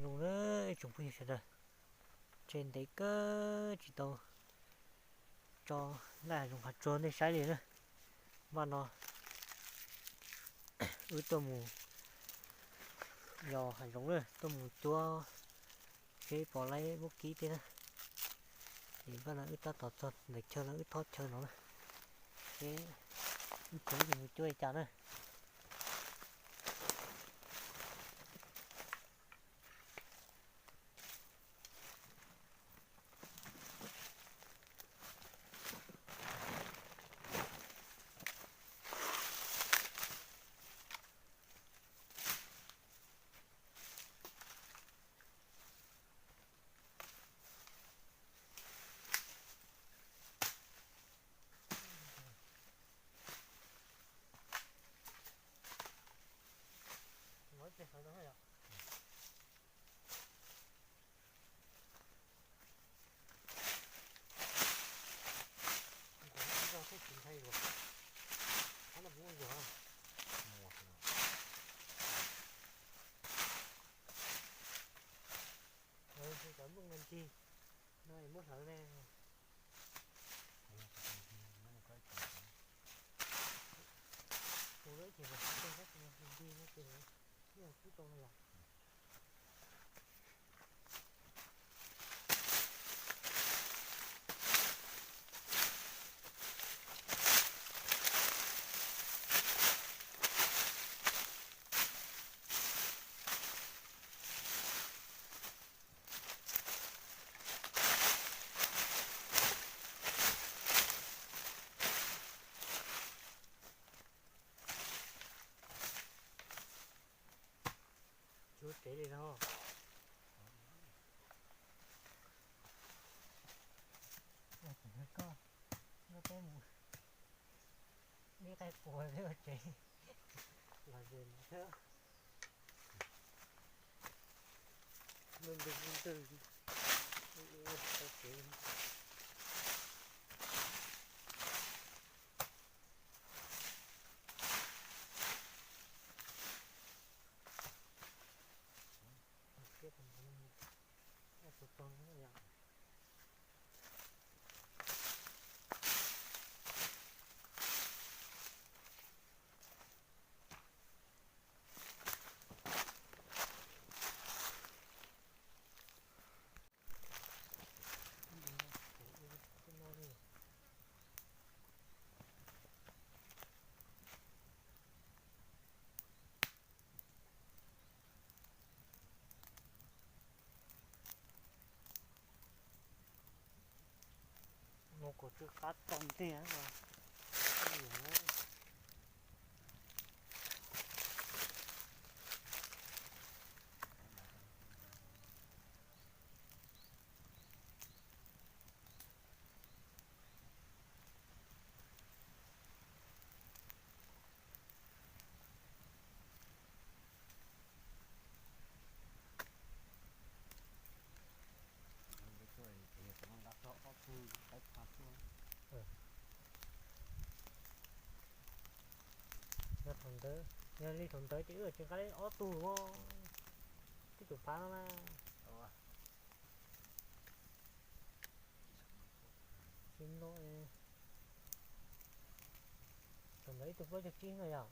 Zoo na, ib tsoom phooj ywg sawv daws, tsheb ntev kawg tsis tau tso laj hav zoov hav tsuag nej saib li na. Npaj no wb tuaj mus yos hav zoov na, tuaj mus cuab seb pom laib muab kib tej na. Ces npaj no wb tab tom txog ntawm chaw no wb thob chaw no na, seb wb tsev ces mus cuab li cas na. Cov nplooj me ntsis no muab hlawv ne. Tus lawv ces ntsis no ces ntsis no ces ib yam kub tau no yom. Tsuav tsev li no. Koj, koj peb mus, ib qaib puas peb ua tsev los ze thiab. Ntws ntws ntws, tau tsev. Mus kuv tsw qab tau ntiag. Yog thaum ntawd, yog li thaum ntawd ces wb tsis nqa li ob tug, tib tug phav no na. Tsis no, thaum ntawd ib tug plaub caug tsib no yom.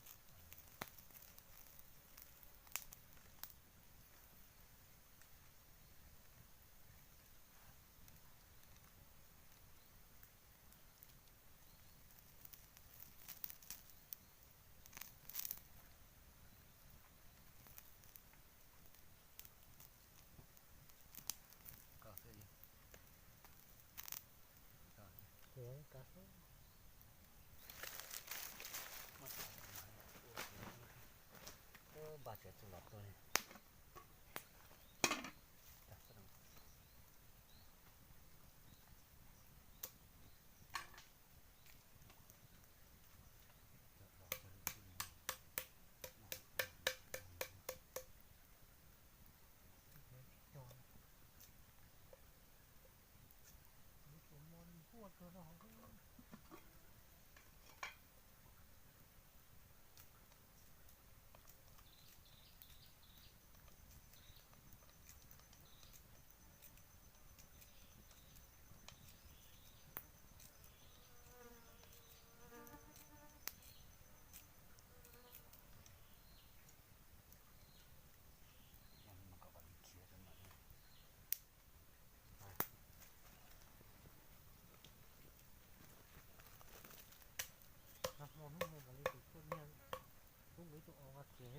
Tub nqi tus os kiag,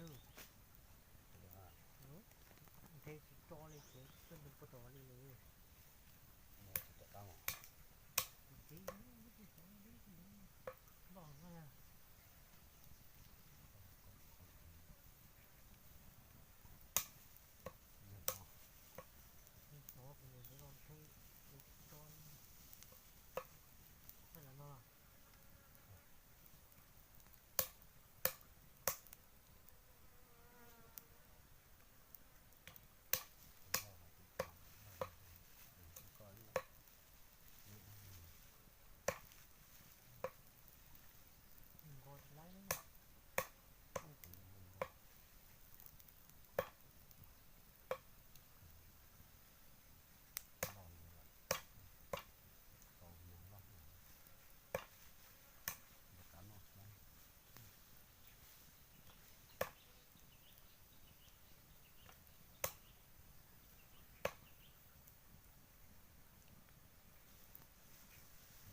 nthe tsis tso li ces tub nqi puag tom li li. Loj na. Nthe tsis tso li.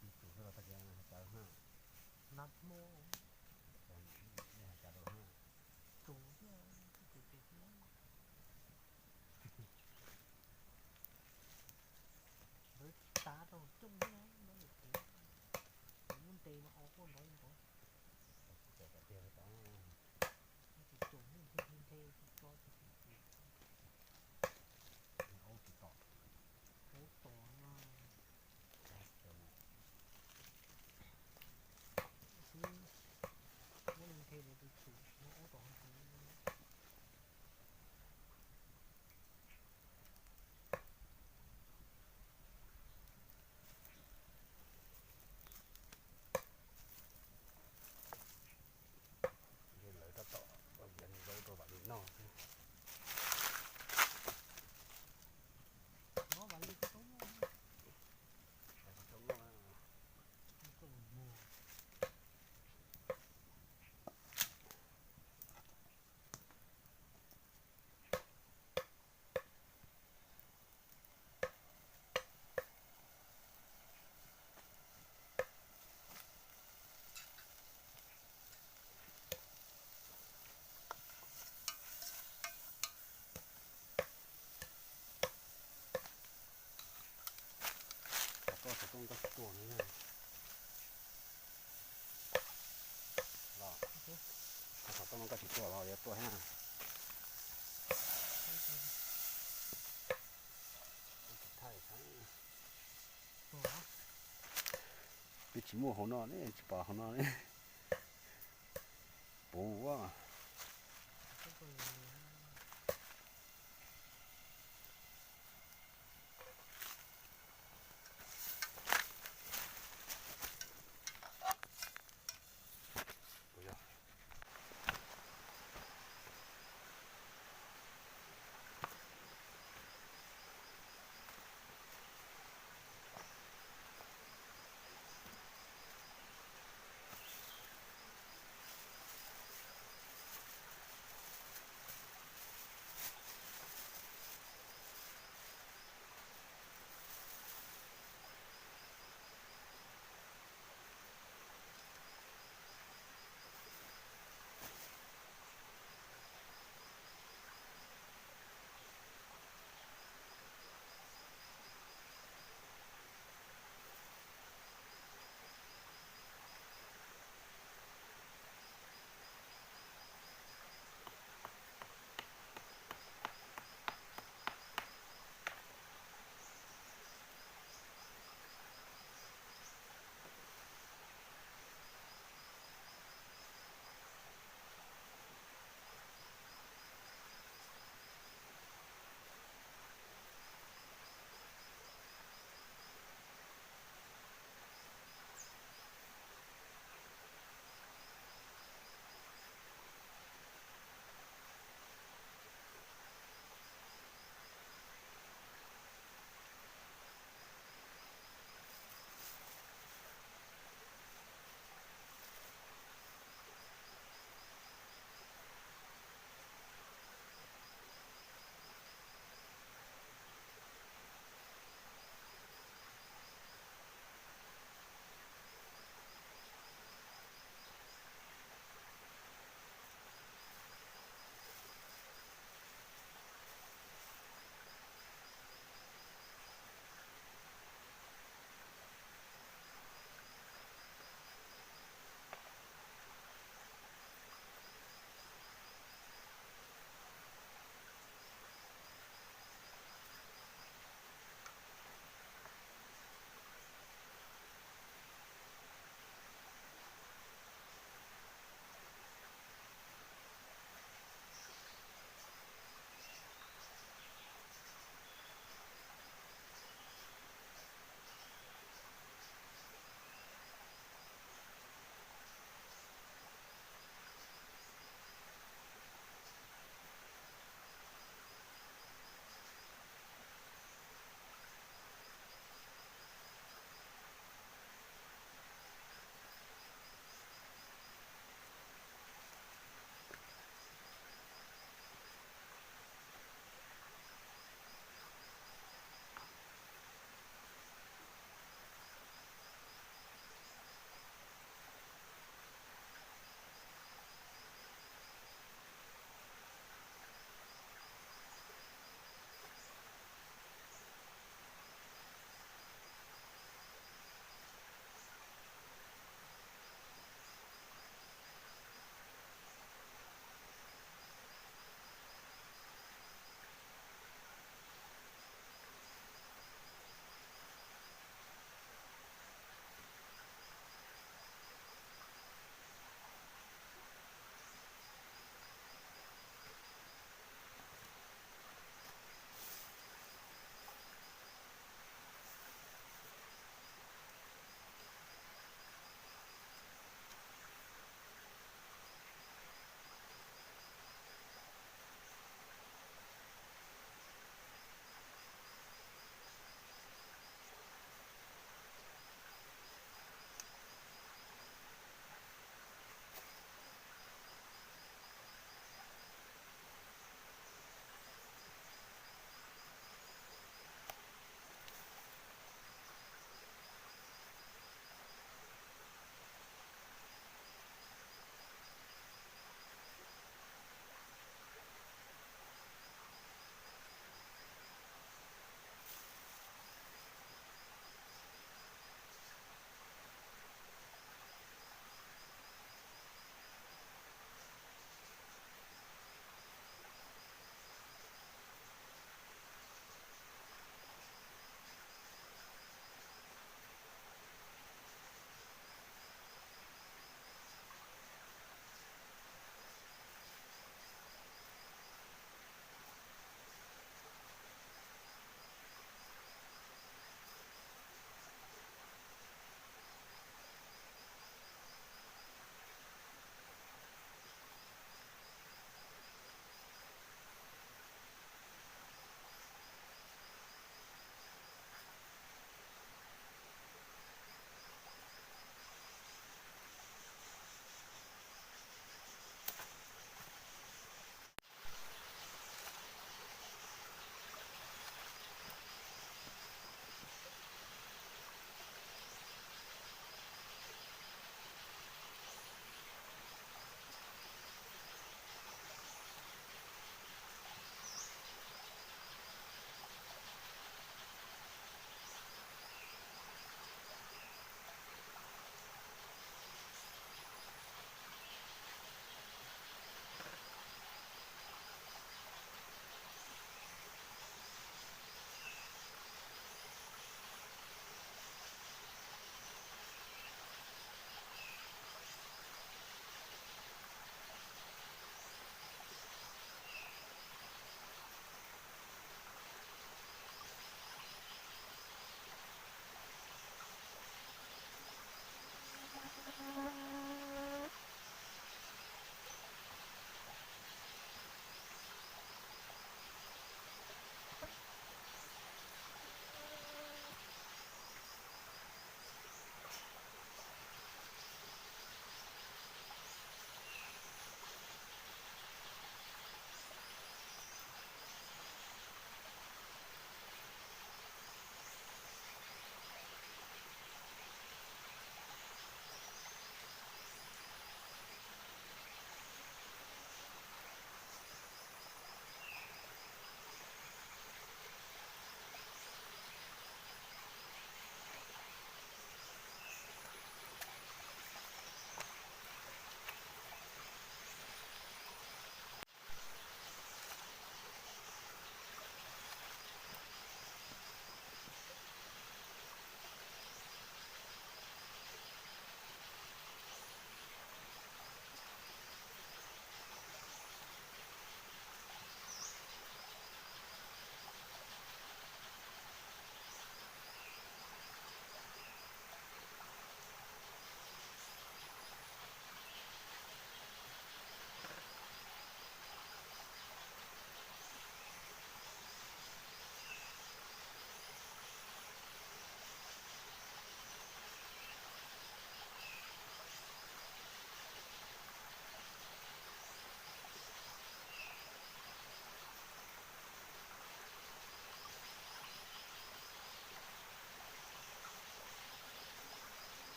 Tus xwb los tag kis hais cas na. Nab hmo. Hais cas rau na. Tus xwb, tus tus xwb. Lawv tav rau coob xwb na, lawv lwm tus. Kuv muab ntes mas o quaj nrov li nrov. Tsis caum tiag tod. Tsis caum, nthe nthe tsis tso tsis tsis tsis. Aub tsis tom. Aub tom no. Xwb, muab nthe li tus tsum no aub tom heev heev. Lawv tab tom viav zaub rau Vam Lis noj xwb. Nov Vam Lis tsis tau noj. Tsis tau noj. Koj xov tooj koj tsis tuaj no. Los, koj xov tooj koj tsis tuaj los yuav tuaj thiab. Peb tsis muaj hauv no ne, tsis pom hauv no ne. Puv.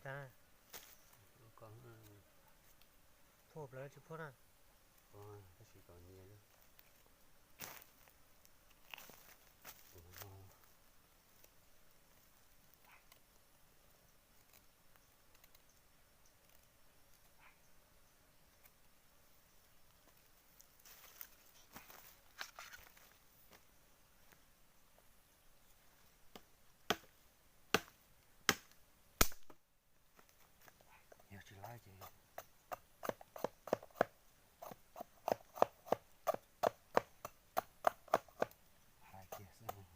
Cas na? Phua plaws tsis phua na? Tab sis kom nyias tus no. Yog tsis laib ces hais kiag xwb.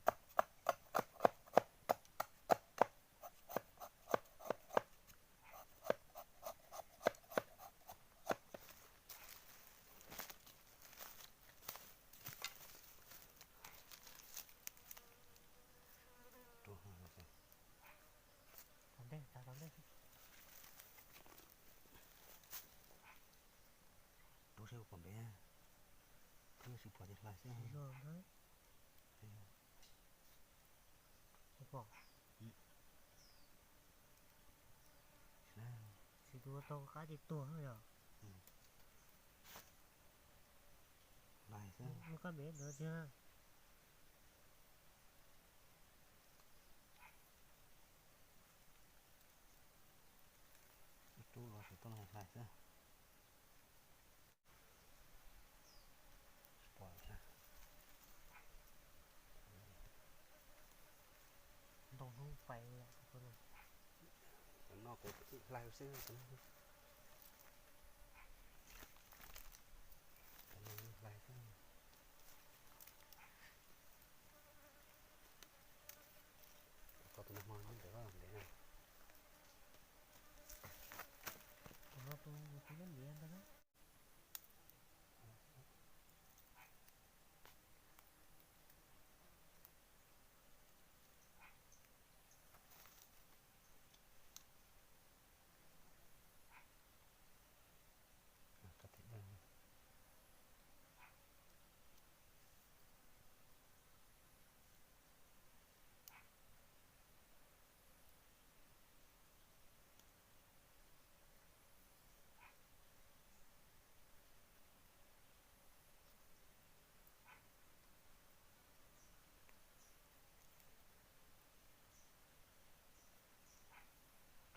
Rub seb puas pom npe, twb tsis pom ces hlais xwb. Tsis pom. Tsis tus tau qab ces tuag yom. Mus kab npe ntawd tiag. Ib tug los tsis tau hlais xwb. Ntau hnub pais. Cov no kuv hlais xwb. Cov no hlais xwb. Koj tus no hmo nyob ntawm ntev na. Tus no tus tus nyob ntiav ntag na.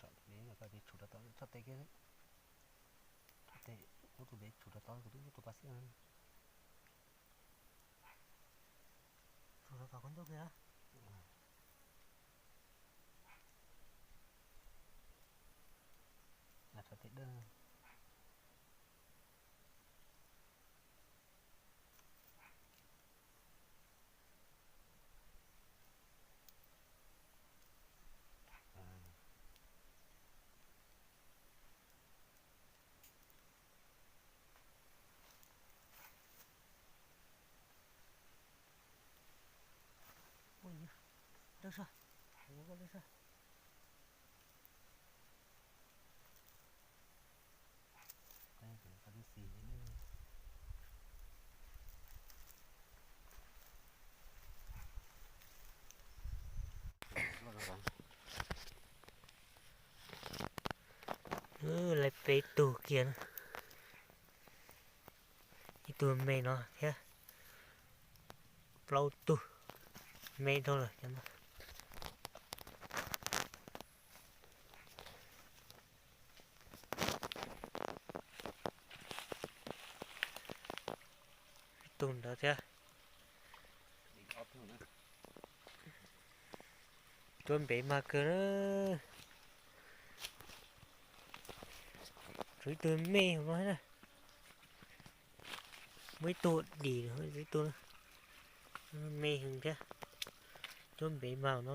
Tsom npe no koj tsis tshum rau tod, txhob tes kiag, txhob tes, ub tus npe tshum rau tod kuv twb muab tus paj xiab. Tshum rau tod koj ntuj kiag. Txhob tes dawb. Lawv peb tug kiag na. Ib tug me no thiab plaub tug me dhau lawm cov no. Ib tug ntawd thiab. Tuaj npev mag kawg na. Tshuav ib tug me hauv no thiab na. Muaj ib tug dim, ib tug me heev thiab. Tuaj npev mag no.